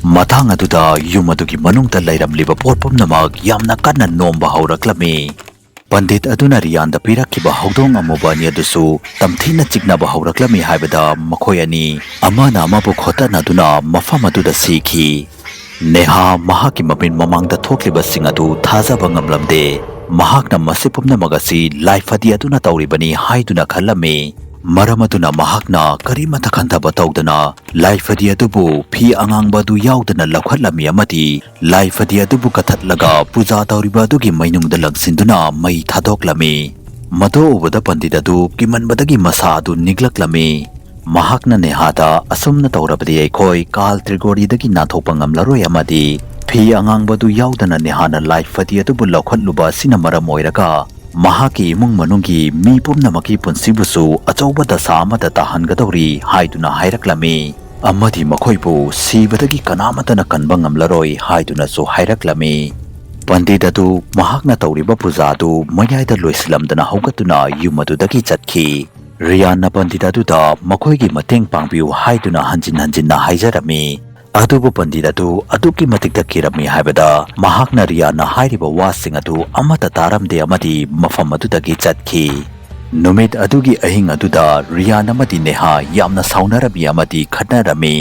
ꯃꯇꯥꯡ ꯑꯗꯨꯗ ꯌꯨꯝ ꯑꯗꯨꯒꯤ ꯃꯅꯨꯡꯗ ꯂꯩꯔꯝꯂꯤꯕ ꯄꯣꯠ ꯄꯨꯝꯅꯃꯛ ꯌꯥꯝꯅ ꯀꯟꯅ ꯅꯣꯝꯕ ꯍꯧꯔꯛꯂꯝꯃꯤ꯫ ꯄꯟꯗꯤꯠ ꯑꯗꯨꯅ ꯔꯤꯌꯥꯟꯗ ꯄꯤꯔꯛꯈꯤꯕ ꯍꯧꯗꯣꯡ ꯑꯃꯨꯕ ꯑꯅꯤ ꯑꯗꯨꯁꯨ ꯇꯝꯊꯤꯅ ꯆꯤꯛꯅꯕ ꯍꯧꯔꯛꯂꯝꯃꯤ ꯍꯥꯏꯕꯗ ꯃꯈꯣꯏ ꯑꯅꯤ ꯑꯃꯅ ꯑꯃꯕꯨ ꯈꯣꯠꯇꯠꯅꯗꯨꯅ ꯃꯐꯝ ꯑꯗꯨꯗ ꯁꯤꯈꯤ꯫ ꯅꯦꯍꯥ ꯃꯍꯥꯛꯀꯤ ꯃꯃꯤꯠ ꯃꯃꯥꯡꯗ ꯊꯣꯛꯂꯤꯕꯁꯤꯡ ꯑꯗꯨ ꯊꯥꯖꯕ ꯉꯝꯂꯝꯗꯦ꯫ ꯃꯍꯥꯛꯅ ꯃꯁꯤ ꯄꯨꯝꯅꯃꯛ ꯑꯁꯤ ꯂꯥꯏꯐꯗꯤ ꯑꯗꯨꯅ ꯇꯧꯔꯤꯕꯅꯤ ꯍꯥꯏꯗꯨꯅ ꯈꯜꯂꯝꯃꯤ꯫ ꯃꯔꯝ ꯑꯗꯨꯅ ꯃꯍꯥꯛꯅ ꯀꯔꯤꯃꯠꯇ ꯈꯟꯊꯕ ꯇꯧꯗꯅ ꯂꯥꯏꯐꯗꯤ ꯑꯗꯨꯕꯨ ꯐꯤ ꯑꯉꯥꯡꯕ ꯑꯗꯨ ꯌꯥꯎꯗꯅ ꯂꯧꯈꯠꯂꯝꯃꯤ ꯑꯃꯗꯤ ꯂꯥꯏꯐꯗꯤ ꯑꯗꯨꯕꯨ ꯀꯊꯠꯂꯒ ꯄꯨꯖꯥ ꯇꯧꯔꯤꯕ ꯑꯗꯨꯒꯤ ꯃꯩꯅꯨꯡꯗ ꯂꯪꯁꯤꯟꯗꯨꯅ ꯃꯩ ꯊꯥꯗꯣꯛꯂꯝꯃꯤ꯫ ꯃꯗꯨ ꯎꯕꯗ ꯄꯟꯗꯤꯠ ꯑꯗꯨ ꯀꯤꯃꯟꯕꯗꯒꯤ ꯃꯁꯥ ꯑꯗꯨ ꯅꯤꯛꯂꯛꯂꯝꯃꯤ꯫ ꯃꯍꯥꯛꯅ ꯅꯦꯍꯥꯗ, "ꯑꯁꯨꯝꯅ ꯇꯧꯔꯕꯗꯤ ꯑꯩꯈꯣꯏ ꯀꯥꯜ ꯇ꯭ꯔꯤꯒꯣꯔꯤꯗꯒꯤ ꯅꯥꯟꯊꯣꯛꯄ ꯉꯝꯂꯔꯣꯏ ꯑꯃꯗꯤ ꯐꯤ ꯑꯉꯥꯡꯕꯗꯨ ꯌꯥꯎꯗꯅ ꯅꯦꯍꯥꯅ ꯂꯥꯏꯐꯗꯤ ꯑꯗꯨꯕꯨ ꯂꯧꯈꯠꯂꯨꯕ ꯑꯁꯤꯅ ꯃꯔꯝ ꯑꯣꯏꯔꯒ ꯃꯍꯥꯛꯀꯤ ꯏꯃꯨꯡ ꯃꯅꯨꯡꯒꯤ ꯃꯤ ꯄꯨꯝꯅꯃꯛꯀꯤ ꯄꯨꯟꯁꯤꯕꯨꯁꯨ ꯑꯆꯧꯕ ꯗꯁꯥ ꯑꯃꯗ ꯇꯥꯍꯟꯒꯗꯧꯔꯤ" ꯍꯥꯏꯗꯨꯅ ꯍꯥꯏꯔꯛꯂꯝꯃꯤ꯫ ꯑꯃꯗꯤ ꯃꯈꯣꯏꯕꯨ ꯁꯤꯕꯗꯒꯤ ꯀꯅꯥꯃꯠꯇꯅ ꯀꯟꯕ ꯉꯝꯂꯔꯣꯏ ꯍꯥꯏꯗꯨꯅꯁꯨ ꯍꯥꯏꯔꯛꯂꯝꯃꯤ꯫ ꯄꯟꯗꯤꯠ ꯑꯗꯨ ꯃꯍꯥꯛꯅ ꯇꯧꯔꯤꯕ ꯄꯨꯖꯥ ꯑꯗꯨ ꯃꯌꯥꯏꯗ ꯂꯣꯏꯁꯤꯜꯂꯝꯗꯅ ꯍꯧꯒꯠꯇꯨꯅ ꯌꯨꯝ ꯑꯗꯨꯗꯒꯤ ꯆꯠꯈꯤ꯫ ꯔꯤꯌꯥꯟꯅ ꯄꯟꯗꯤꯠ ꯑꯗꯨꯗ ꯃꯈꯣꯏꯒꯤ ꯃꯇꯦꯡ ꯄꯥꯡꯕꯤꯌꯨ ꯍꯥꯏꯗꯨꯅ ꯍꯟꯖꯤꯟ ꯍꯟꯖꯤꯟꯅ ꯍꯥꯏꯖꯔꯝꯃꯤ꯫ ꯑꯗꯨꯕꯨ ꯄꯟꯗꯤꯠ ꯑꯗꯨ ꯑꯗꯨꯛꯀꯤ ꯃꯇꯤꯛꯇ ꯀꯤꯔꯝꯃꯤ ꯍꯥꯏꯕꯗ ꯃꯍꯥꯛꯅ ꯔꯤꯌꯥꯟꯅ ꯍꯥꯏꯔꯤꯕ ꯋꯥꯁꯤꯡ ꯑꯗꯨ ꯑꯃꯠꯇ ꯇꯥꯔꯝꯗꯦ ꯑꯃꯗꯤ ꯃꯐꯝ ꯑꯗꯨꯗꯒꯤ ꯆꯠꯈꯤ꯫ ꯅꯨꯃꯤꯠ ꯑꯗꯨꯒꯤ ꯑꯍꯤꯡ ꯑꯗꯨꯗ ꯔꯤꯌꯥꯟ ꯑꯃꯗꯤ ꯅꯦꯍꯥ ꯌꯥꯝꯅ ꯁꯥꯎꯅꯔꯝꯃꯤ ꯑꯃꯗꯤ ꯈꯠꯅꯔꯝꯃꯤ꯫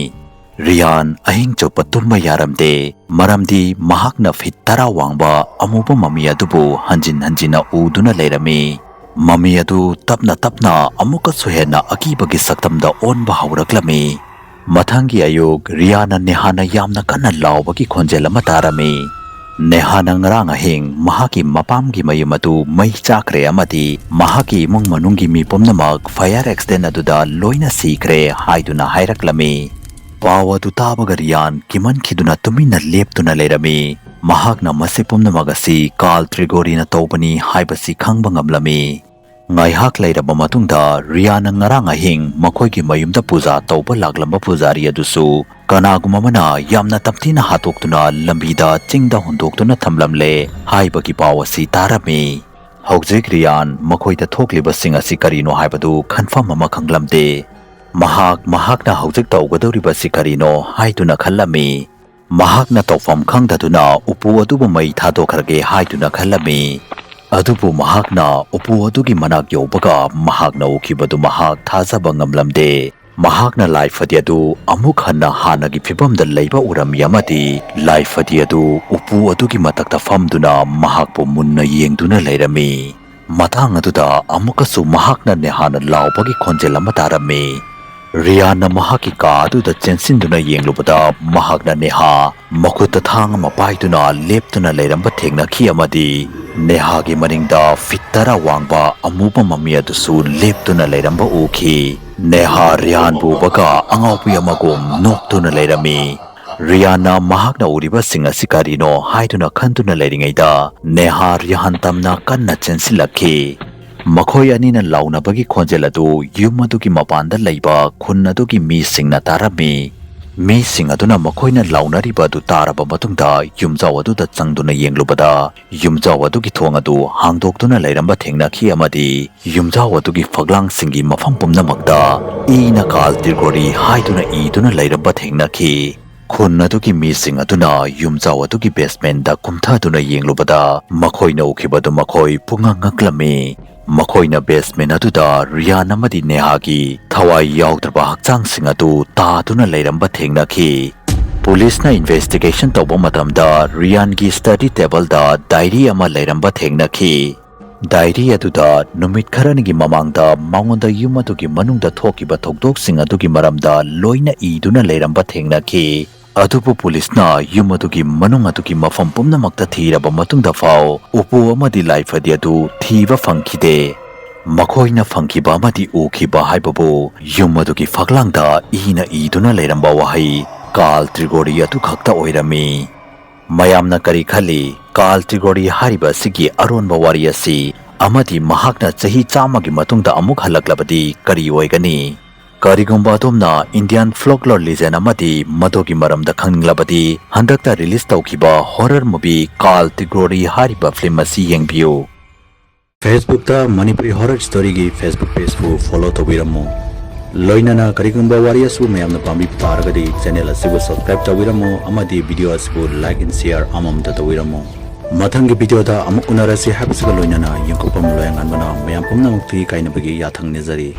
ꯔꯤꯌꯥꯟ ꯑꯍꯤꯡ ꯆꯨꯞꯄ ꯇꯨꯝꯕ ꯌꯥꯔꯝꯗꯦ, ꯃꯔꯝꯗꯤ ꯃꯍꯥꯛꯅ ꯐꯤꯠ ꯇꯔꯥ ꯋꯥꯡꯕ ꯑꯃꯨꯕ ꯃꯃꯤ ꯑꯗꯨꯕꯨ ꯍꯟꯖꯤꯟ ꯍꯟꯖꯤꯟꯅ ꯎꯗꯨꯅ ꯂꯩꯔꯝꯃꯤ꯫ ꯃꯃꯤ ꯑꯗꯨ ꯇꯞꯅ ꯇꯞꯅ ꯑꯃꯨꯛꯀꯁꯨ ꯍꯦꯟꯅ ꯑꯀꯤꯕꯒꯤ ꯁꯛꯇꯝꯗ ꯑꯣꯟꯕ ꯍꯧꯔꯛꯂꯝꯃꯤ꯫ ꯃꯊꯪꯒꯤ ꯑꯌꯨꯛ ꯔꯤꯌꯥꯅ ꯅꯦꯍꯥꯅ ꯌꯥꯝꯅ ꯀꯟꯅ ꯂꯥꯎꯕꯒꯤ ꯈꯣꯟꯖꯦꯜ ꯑꯃ ꯇꯥꯔꯝꯃꯤ꯫ ꯅꯦꯍꯥꯅ ꯉꯔꯥꯡ ꯑꯍꯤꯡ ꯃꯍꯥꯛꯀꯤ ꯃꯄꯥꯝꯒꯤ ꯃꯌꯨꯝ ꯑꯗꯨ ꯃꯩ ꯆꯥꯛꯈ꯭ꯔꯦ ꯑꯃꯗꯤ ꯃꯍꯥꯛꯀꯤ ꯏꯃꯨꯡ ꯃꯅꯨꯡꯒꯤ ꯃꯤ ꯄꯨꯝꯅꯃꯛ ꯐꯥꯌꯔ ꯑꯦꯛꯁꯤꯗꯦꯟ ꯑꯗꯨꯗ ꯂꯣꯏꯅ ꯁꯤꯈ꯭ꯔꯦ ꯍꯥꯏꯗꯨꯅ ꯍꯥꯏꯔꯛꯂꯝꯃꯤ꯫ ꯄꯥꯎ ꯑꯗꯨ ꯇꯥꯕꯒ ꯔꯤꯌꯥꯟ ꯀꯤꯃꯟꯈꯤꯗꯨꯅ ꯇꯨꯃꯤꯟꯅ ꯂꯦꯞꯇꯨꯅ ꯂꯩꯔꯝꯃꯤ꯫ ꯃꯍꯥꯛꯅ ꯃꯁꯤ ꯄꯨꯝꯅꯃꯛ ꯑꯁꯤ ꯀꯥꯜ ꯇ꯭ꯔꯤꯒꯣꯔꯤꯅ ꯇꯧꯕꯅꯤ ꯍꯥꯏꯕꯁꯤ ꯈꯪꯕ ꯉꯝꯂꯝꯃꯤ꯫ ꯉꯥꯏꯍꯥꯛ ꯂꯩꯔꯕ ꯃꯇꯨꯡꯗ ꯔꯤꯌꯥꯟꯅ ꯉꯔꯥꯡ ꯑꯍꯤꯡ ꯃꯈꯣꯏꯒꯤ ꯃꯌꯨꯝꯗ ꯄꯨꯖꯥ ꯇꯧꯕ ꯂꯥꯛꯂꯝꯕ ꯄꯨꯖꯥꯔꯤ ꯑꯗꯨꯁꯨ ꯀꯅꯥꯒꯨꯝꯕ ꯑꯃꯅ ꯌꯥꯝꯅ ꯇꯝꯊꯤꯅ ꯍꯥꯠꯇꯣꯛꯇꯨꯅ ꯂꯝꯕꯤꯗ ꯆꯤꯡꯗ ꯍꯨꯟꯗꯣꯛꯇꯨꯅ ꯊꯝꯂꯝꯂꯦ ꯍꯥꯏꯕꯒꯤ ꯄꯥꯎ ꯑꯁꯤ ꯇꯥꯔꯝꯃꯤ꯫ ꯍꯧꯖꯤꯛ ꯔꯤꯌꯥꯟ ꯃꯈꯣꯏꯗ ꯊꯣꯛꯂꯤꯕꯁꯤꯡ ꯑꯁꯤ ꯀꯔꯤꯅꯣ ꯍꯥꯏꯕꯗꯨ ꯀꯟꯐꯥꯔꯝ ꯑꯃ ꯈꯪꯂꯝꯗꯦ꯫ ꯃꯍꯥꯛ ꯃꯍꯥꯛꯅ ꯍꯧꯖꯤꯛ ꯇꯧꯒꯗꯧꯔꯤꯕꯁꯤ ꯀꯔꯤꯅꯣ ꯍꯥꯏꯗꯨꯅ ꯈꯜꯂꯝꯃꯤ꯫ ꯃꯍꯥꯛꯅ ꯇꯧꯐꯝ ꯈꯪꯗꯗꯨꯅ ꯎꯄꯨ ꯑꯗꯨꯕꯨ ꯃꯩ ꯊꯥꯗꯣꯛꯈ꯭ꯔꯒꯦ ꯍꯥꯏꯗꯨꯅ ꯈꯜꯂꯝꯃꯤ꯫ ꯑꯗꯨꯕꯨ ꯃꯍꯥꯛꯅ ꯎꯄꯨ ꯑꯗꯨꯒꯤ ꯃꯅꯥꯛ ꯌꯧꯕꯒ ꯃꯍꯥꯛꯅ ꯎꯈꯤꯕꯗꯨ ꯃꯍꯥꯛ ꯊꯥꯖꯕ ꯉꯝꯂꯝꯗꯦ꯫ ꯃꯍꯥꯛꯅ ꯂꯥꯏꯐꯗꯤ ꯑꯗꯨ ꯑꯃꯨꯛ ꯍꯟꯅ ꯍꯥꯟꯅꯒꯤ ꯐꯤꯕꯝꯗ ꯂꯩꯕ ꯎꯔꯝꯃꯤ ꯑꯃꯗꯤ ꯂꯥꯏꯐꯗꯤ ꯑꯗꯨ ꯎꯄꯨ ꯑꯗꯨꯒꯤ ꯃꯊꯛꯇ ꯐꯝꯗꯨꯅ ꯃꯍꯥꯛꯄꯨ ꯃꯨꯟꯅ ꯌꯦꯡꯗꯨꯅ ꯂꯩꯔꯝꯃꯤ꯫ ꯃꯇꯥꯡ ꯑꯗꯨꯗ ꯑꯃꯨꯛꯀꯁꯨ ꯃꯍꯥꯛꯅ ꯅꯦꯍꯥꯅ ꯂꯥꯎꯕꯒꯤ ꯈꯣꯟꯖꯦꯜ ꯑꯃ ꯇꯥꯔꯝꯃꯤ꯫ ꯔꯤꯌꯥꯟꯅ ꯃꯍꯥꯛꯀꯤ ꯀꯥ ꯑꯗꯨꯗ ꯆꯦꯟꯁꯤꯟꯗꯨꯅ ꯌꯦꯡꯂꯨꯕꯗ ꯃꯍꯥꯛꯅ ꯅꯦꯍꯥ ꯃꯈꯨꯠꯇ ꯊꯥꯡ ꯑꯃ ꯄꯥꯏꯗꯨꯅ ꯂꯦꯞꯇꯨꯅ ꯂꯩꯔꯝꯕ ꯊꯦꯡꯅꯈꯤ ꯑꯃꯗꯤ ꯅꯦꯍꯥꯒꯤ ꯃꯅꯤꯡꯗ ꯐꯤꯠ ꯇꯔꯥ ꯋꯥꯡꯕ ꯑꯃꯨꯕ ꯃꯃꯤ ꯑꯗꯨꯁꯨ ꯂꯦꯞꯇꯨꯅ ꯂꯩꯔꯝꯕ ꯎꯈꯤ꯫ ꯅꯦꯍꯥ ꯔꯤꯌꯥꯟꯕꯨ ꯎꯕꯒ ꯑꯉꯥꯎꯕꯤ ꯑꯃꯒꯨꯝ ꯅꯣꯛꯇꯨꯅ ꯂꯩꯔꯝꯃꯤ꯫ ꯔꯤꯌꯥꯟꯅ ꯃꯍꯥꯛꯅ ꯎꯔꯤꯕꯁꯤꯡ ꯑꯁꯤ ꯀꯔꯤꯅꯣ ꯍꯥꯏꯗꯨꯅ ꯈꯟꯗꯨꯅ ꯂꯩꯔꯤꯉꯩꯗ ꯅꯦꯍꯥ ꯔꯤꯌꯥꯟ ꯇꯝꯅ ꯀꯟꯅ ꯆꯦꯟꯁꯤꯜꯂꯛꯈꯤ꯫ ꯃꯈꯣꯏ ꯑꯅꯤꯅ ꯂꯥꯎꯅꯕꯒꯤ ꯈꯣꯟꯖꯦꯜ ꯑꯗꯨ ꯌꯨꯝ ꯑꯗꯨꯒꯤ ꯃꯄꯥꯟꯗ ꯂꯩꯕ ꯈꯨꯟ ꯑꯗꯨꯒꯤ ꯃꯤꯁꯤꯡꯅ ꯇꯥꯔꯝꯃꯤ꯫ ꯃꯤꯁꯤꯡ ꯑꯗꯨꯅ ꯃꯈꯣꯏꯅ ꯂꯥꯎꯅꯔꯤꯕ ꯑꯗꯨ ꯇꯥꯔꯕ ꯃꯇꯨꯡꯗ ꯌꯨꯝꯖꯥꯎ ꯑꯗꯨꯗ ꯆꯪꯗꯨꯅ ꯌꯦꯡꯂꯨꯕꯗ ꯌꯨꯝꯖꯥꯎ ꯑꯗꯨꯒꯤ ꯊꯣꯡ ꯑꯗꯨ ꯍꯥꯡꯗꯣꯛꯇꯨꯅ ꯂꯩꯔꯝꯕ ꯊꯦꯡꯅꯈꯤ ꯑꯃꯗꯤ ꯌꯨꯝꯖꯥꯎ ꯑꯗꯨꯒꯤ ꯐꯛꯂꯥꯡꯁꯤꯡꯒꯤ ꯃꯐꯝ ꯄꯨꯝꯅꯃꯛꯇ ꯏꯅ ꯀꯥꯜ ꯇ꯭ꯔꯤꯒꯣꯔꯤ ꯍꯥꯏꯗꯨꯅ ꯏꯗꯨꯅ ꯂꯩꯔꯝꯕ ꯊꯦꯡꯅꯈꯤ꯫ ꯈꯨꯟ ꯑꯗꯨꯒꯤ ꯃꯤꯁꯤꯡ ꯑꯗꯨꯅ ꯌꯨꯝꯖꯥꯎ ꯑꯗꯨꯒꯤ ꯕꯦꯁꯃꯦꯟꯗ ꯀꯨꯝꯊꯗꯨꯅ ꯌꯦꯡꯂꯨꯕꯗ ꯃꯈꯣꯏꯅ ꯎꯈꯤꯕꯗꯨ ꯃꯈꯣꯏ ꯄꯨꯡꯉꯛ ꯉꯛꯂꯝꯃꯤ꯫ ꯃꯈꯣꯏꯅ ꯕꯦꯁꯃꯦꯟ ꯑꯗꯨꯗ ꯔꯤꯌꯥꯟ ꯑꯃꯗꯤ ꯅꯦꯍꯥꯒꯤ ꯊꯋꯥꯏ ꯌꯥꯎꯗ꯭ꯔꯕ ꯍꯛꯆꯥꯡꯁꯤꯡ ꯑꯗꯨ ꯇꯥꯗꯨꯅ ꯂꯩꯔꯝꯕ ꯊꯦꯡꯅꯈꯤ꯫ ꯄꯨꯂꯤꯁꯅ ꯏꯟꯚꯦꯁꯇꯤꯒꯦꯁꯟ ꯇꯧꯕ ꯃꯇꯝꯗ ꯔꯤꯌꯥꯟꯒꯤ ꯁ꯭ꯇꯗꯤ ꯇꯦꯕꯜꯗ ꯗꯥꯏꯔꯤ ꯑꯃ ꯂꯩꯔꯝꯕ ꯊꯦꯡꯅꯈꯤ꯫ ꯗꯥꯏꯔꯤ ꯑꯗꯨꯗ ꯅꯨꯃꯤꯠ ꯈꯔꯅꯤꯒꯤ ꯃꯃꯥꯡꯗ ꯃꯉꯣꯟꯗ ꯌꯨꯝ ꯑꯗꯨꯒꯤ ꯃꯅꯨꯡꯗ ꯊꯣꯛꯈꯤꯕ ꯊꯧꯗꯣꯛꯁꯤꯡ ꯑꯗꯨꯒꯤ ꯃꯔꯝꯗ ꯂꯣꯏꯅ ꯏꯗꯨꯅ ꯂꯩꯔꯝꯕ ꯊꯦꯡꯅꯈꯤ꯫ ꯑꯗꯨꯕꯨ ꯄꯨꯂꯤꯁꯅ ꯌꯨꯝ ꯑꯗꯨꯒꯤ ꯃꯅꯨꯡ ꯑꯗꯨꯒꯤ ꯃꯐꯝ ꯄꯨꯝꯅꯃꯛꯇ ꯊꯤꯔꯕ ꯃꯇꯨꯡꯗ ꯐꯥꯎ ꯎꯄꯨ ꯑꯃꯗꯤ ꯂꯥꯏꯐꯗꯤ ꯑꯗꯨ ꯊꯤꯕ ꯐꯪꯈꯤꯗꯦ꯫ ꯃꯈꯣꯏꯅ ꯐꯪꯈꯤꯕ ꯑꯃꯗꯤ ꯎꯈꯤꯕ ꯍꯥꯏꯕꯕꯨ ꯌꯨꯝ ꯑꯗꯨꯒꯤ ꯐꯛꯂꯥꯡꯗ ꯏꯅ ꯏꯗꯨꯅ ꯂꯩꯔꯝꯕ ꯋꯥꯍꯩ "ꯀꯥꯜ ꯇ꯭ꯔꯤꯒꯣꯔꯤ" ꯑꯗꯨ ꯈꯛꯇ ꯑꯣꯏꯔꯝꯃꯤ꯫ ꯃꯌꯥꯝꯅ ꯀꯔꯤ ꯈꯜꯂꯤ? ꯀꯥꯜ ꯇ꯭ꯔꯤꯒꯣꯔꯤ ꯍꯥꯏꯔꯤꯕ ꯑꯁꯤꯒꯤ ꯑꯔꯣꯟꯕ ꯋꯥꯔꯤ ꯑꯁꯤ ꯑꯃꯗꯤ ꯃꯍꯥꯛꯅ ꯆꯍꯤ ꯆꯥꯝꯃꯒꯤ ꯃꯇꯨꯡꯗ ꯑꯃꯨꯛ ꯍꯜꯂꯛꯂꯕꯗꯤ ꯀꯔꯤ ꯑꯣꯏꯒꯅꯤ? ꯀꯔꯤꯒꯨꯝꯕ ꯑꯗꯣꯝꯅ Indian folklore legend ꯑꯃꯗꯤ ꯃꯗꯨꯒꯤ ꯃꯔꯝꯗ ꯈꯪꯅꯤꯡꯂꯕꯗꯤ, ꯍꯟꯗꯛꯇ release ꯇꯧꯈꯤꯕ horror movie ꯀꯥꯜ ꯇꯤꯒ꯭ꯔꯣꯔꯤ ꯍꯥꯏꯔꯤꯕ film ꯑꯁꯤ ꯌꯦꯡꯕꯤꯌꯨ꯫ Facebook-ꯇ Manipuri Horror Story-ꯒꯤ Facebook page-ꯄꯨ follow ꯇꯧꯕꯤꯔꯝꯃꯨ꯫ ꯂꯣꯏꯅꯅ ꯀꯔꯤꯒꯨꯝꯕ ꯋꯥꯔꯤ ꯑꯁꯤꯕꯨ ꯃꯌꯥꯝꯅ ꯄꯥꯝꯕꯤꯕ ꯇꯥꯔꯒꯗꯤ channel ꯑꯁꯤꯕꯨ subscribe ꯇꯧꯕꯤꯔꯝꯃꯨ ꯑꯃꯗꯤ video ꯑꯁꯤꯕꯨ like and share ꯑꯃꯃꯝꯇ ꯇꯧꯕꯤꯔꯝꯃꯨ꯫ ꯃꯊꯪꯒꯤ video-ꯗ ꯑꯃꯨꯛ ꯎꯅꯔꯁꯤ ꯍꯥꯏꯕꯁꯤꯒ ꯂꯣꯏꯅꯅ ꯌꯦꯡꯊꯣꯛꯄꯝ ꯂꯣꯌꯥꯉꯥꯟꯕꯅ ꯃꯌꯥꯝ ꯄꯨꯝꯅꯃꯛꯇꯒꯤ ꯀꯥꯏꯅꯕꯒꯤ ꯌꯥꯊꯪ ꯅꯤꯖꯔꯤ꯫